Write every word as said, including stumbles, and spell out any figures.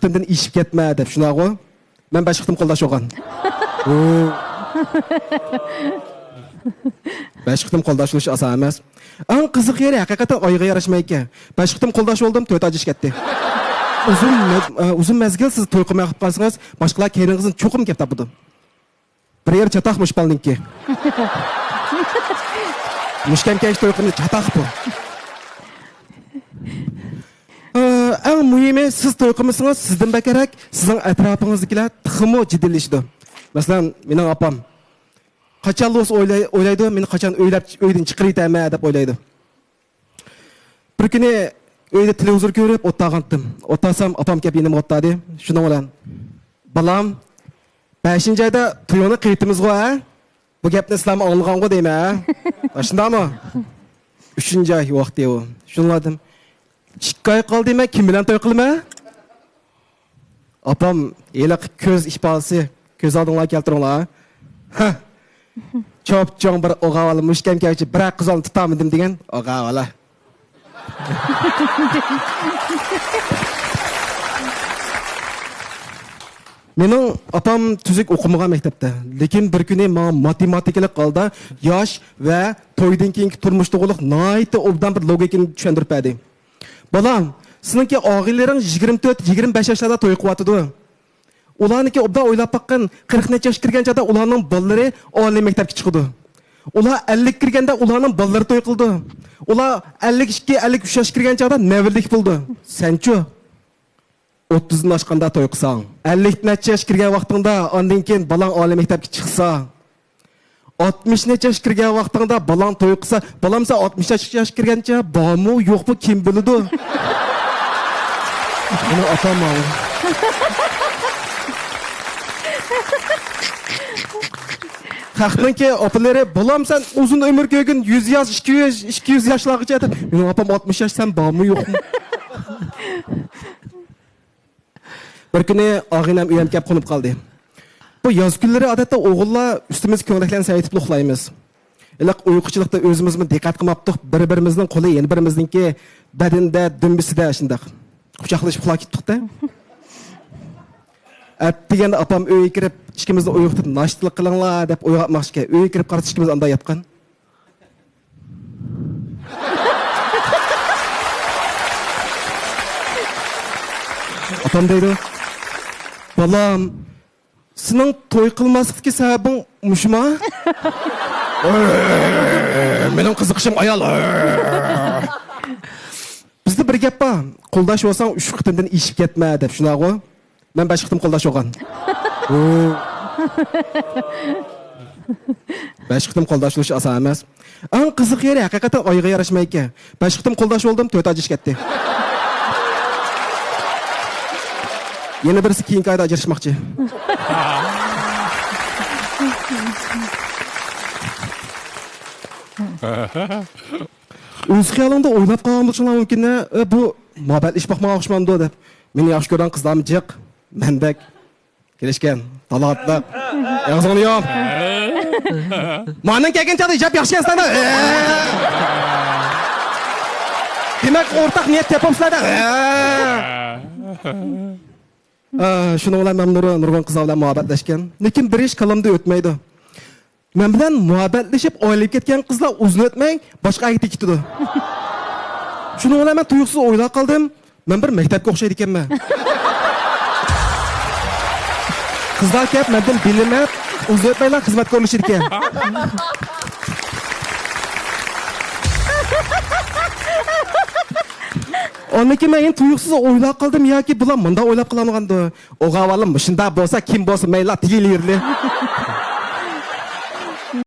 قېتىمدىن ئېشىپ كەتمە دەپ، شۇنداقغۇ؟ مەن بەش قېتىم قولداش بولغان. بەش قېتىم قولداش بولۇش ئاسان ئەمەس. ئەڭ قىزىق يېرى، ھەقىقەتەن ئايغا ياراشمايدىكەن. بەش قېتىم قولداش بولدۇم، تۆت ئاي ئىش كەتتى. ئۇزۇن مەز-، ئە، ئۇزۇن مەزگىل سىز توي قىلماي قېلىپ قالسىڭىز، باشقىلار كەينىڭىزدىن چوقۇم كەپ تاپىدۇ. بىر يېرى چاتاق مۇشۇ بالىنىڭكى. مۇشكەم كەيش توي قىلىنى چاتاق بۇ. ئە، ئەڭ مۇھىمى، سىز توي قىلمىسىڭىز، سىزدىن بەكرەك سىزنىڭ ئەتراپىڭىزدىكىلەر تېخىمۇ جىددىيلىشىدۇ. مەسىلەن، مېنىڭ ئاپام قاچانلا بولسا ئويلاي-، ئويلايدۇ، مېنى قاچان ئۆيلەپ، ئۆيدىن چىقىرىۋېتەرمەن دەپ ئويلايدۇ. بىر كۈنى ئۆيدە تېلېۋىزور كۆرۈپ ئولتۇرغانتىم. ئولتۇرسام، ئاپام كەپ يېنىمغا ئولتۇردى. شۇنىڭ بىلەن، «بالام، بەشىنچى ئايدا تويۇڭنى قىلىۋېتىمىزغۇ، ھە؟ بۇ گەپنى سىلەرمۇ ئاڭلىغانغۇ دەيمەن، ھە؟ شۇنداقمۇ؟» ئۈچىنچى ئاي ۋاقتى ئۇ. شۇنىڭلاردىن، «ئىككى ئاي قالدى، مەن كىم بىلەن توي قىلىمەن؟» ئاپام ھېلىقى كۆز ئىپادىسى، كۆز ئالدىڭلارغا كەلتۈرۈڭلار. ھە. چوپچوڭ بىر ئوغا بالا مۇشكەم كەۋچى بىرەر قىز بالىنى تۇتالمىدىم دېگەن ئوغا بالا. مېنىڭ ئاپام تۈزۈك ئوقۇمىغان مەكتەپتە. لېكىن بىر كۈنى ماڭا ماتېماتىكىلىق ھالدا ياش ۋە تويدىن كېيىنكى تۇرمۇش توغرۇلۇق ناھايىتى ئوبدان بىر لوگىكىنى چۈشەندۈرۈپ بەردى. «بالام، سېنىڭكى ئاغىنىلىرىڭ يىگىرمە تۆت، يىگىرمە بەش ياشلاردا توي قىلىۋاتىدۇ. ئۇلارنىڭكى ئوبدان ئويلاپ باققىن، قىرىق نەچچە ياشقا كىرگەن چاغدا ئۇلارنىڭ بالىلىرى ئالىي مەكتەپكە چىقىدۇ. ئۇلار ئەللىككە كىرگەندە ئۇلارنىڭ بالىلىرى توي قىلىدۇ. ئۇلار ئەللىك ئىككى، ئەللىك ئۈچ ياشقا كىرگەن چاغدا نەۋرىلىك بولىدۇ. سەنچۇ؟ ئوتتۇزدىن ئاشقاندا توي قىلساڭ، ئەللىك نەچچە ياشقا كىرگەن ۋاقتىڭدا، ئاندىن كېيىن بالاڭ ئالىي مەكتەپكە چىقسا، ئاتمىش نەچچە ياشقا كىرگەن ۋاقتىڭدا بالاڭ توي قىلسا، بالام، سەن ئاتمىش ياش، ياشقا كىرگەنچە بارمۇ، يوقمۇ، كىم بىلىدۇ؟» مېنىڭ ئاپام ماۋۇ. خەقنىڭكى ئاپىلىرى، «بالام، سەن ئۇزۇن ئۆمۈر كۆرگىن، يۈز ياش، ئىككى يۈز، ئىككى يۈز ياشلارغىچە» دەپ. مېنىڭ ئاپام ئاتمىش ياش، سەن بارمۇ، يوقمۇ؟ بىر كۈنى ئاغىنەم ئۆيەمگە كەپ قونۇپ قالدى. بۇ ياز كۈنلىرى ئادەتتە ئوغۇللار ئۈستىمىزگە كۆڭلەكلەرنى سەۋەيتىپ ئۇخلايمىز. ھېلىقى ئۇيقۇچىلىقتا ئۆزىمىزمۇ دىققەت قىلماپتۇق، بىر-بىرىمىزنىڭ قولى يەنە بىرىمىزنىڭكى بەدىنىدە، دۈمبىسىدە شۇنداق قۇچاقلىشىپ ئۇخلاپ كەتتۇق-دە. ئەتىگەندە ئاپام ئۆيگە كىرىپ، ئىككىمىزنى ئويغىتىپ، «ناشتىلىق قىلىڭلار» دەپ ئويغاتماقچىكەن. ئۆيگە كىرىپ قارىسا، ئىككىمىز ئاندا ياتقان. ئاپام دەيدۇ، «بالام، سېنىڭ توي قىلماسلىقتىكى سەۋەبىڭ مۇشۇما؟» مېنىڭ قىزىقىشىم ئايال. بىزدە بىر گەپ بار، «قولداش بولساڭ، ئۈچ قېتىمدىن ئېشىپ كەتمە» دەپ، شۇنداقغۇ؟ مەن بەش قېتىم قولداش بولغان. بەش قېتىم قولداش بولۇش ئاسان ئەمەس. ئەڭ قىزىق يېرى، ھەقىقەتەن ئايغا ياراشمايدىكەن. بەش قېتىم قولداش بولدۇم، تۆت ئايدا ئىش كەتتى. يەنە بىرسى كېيىنكى ئايدا ئاجراشماقچى. ئۆز خىيالىڭدا ئويلاپ قالغان بولۇشۇڭلار مۇمكىن، «ئە، بۇ مۇھەببەتلىشىپ باقمىغان ئوخشىمامدۇ؟» دەپ. مېنى ياخشى كۆرىدىغان قىزلارمۇ جىق، مەندەك. كېلىشكەن، تالانتلىق. ئېغىزىڭنى يۇم. ماندىن كەلگەن چاغدا ھىجاب ياخشى كىيسەڭلار. دېمەك، ئورتاق نىيەت تېپىپسىلەر-دە. ئە، شۇنىڭ بىلەن مەن نۇر-، نۇرغۇن قىزلار بىلەن مۇھەببەتلەشكەن. لېكىن بىر ئىش كاللامدا ئۆتمەيدۇ. مەن بىلەن مۇھەببەتلىشىپ ئايرىلىپ كەتكەن قىزلار ئۇزۇن ئۆتمەي باشقا ئەرگە تېگىپ كېتىدۇ. شۇنىڭ بىلەن مەن تۇيۇقسىز ئويلاپ قالدىم، مەن بىر مەكتەپكە ئوخشايدىكەنمەن. قىزلار كەپ مەندىن بىلىم ئېلىپ، ئۇزۇن ئۆتمەيلا خىزمەتكە ئورۇنلىشىدىكەن. ئاندىن كېيىن مەن يەنە تۇيۇقسىز ئويلاپ قالدىم، ياكى بۇلار مۇنداق ئويلاپ قالامدۇ؟ ئوغا بالام، مۇشۇنداق بولسا، كىم بولسا مەيلى، تېگىلىۋېرىلى.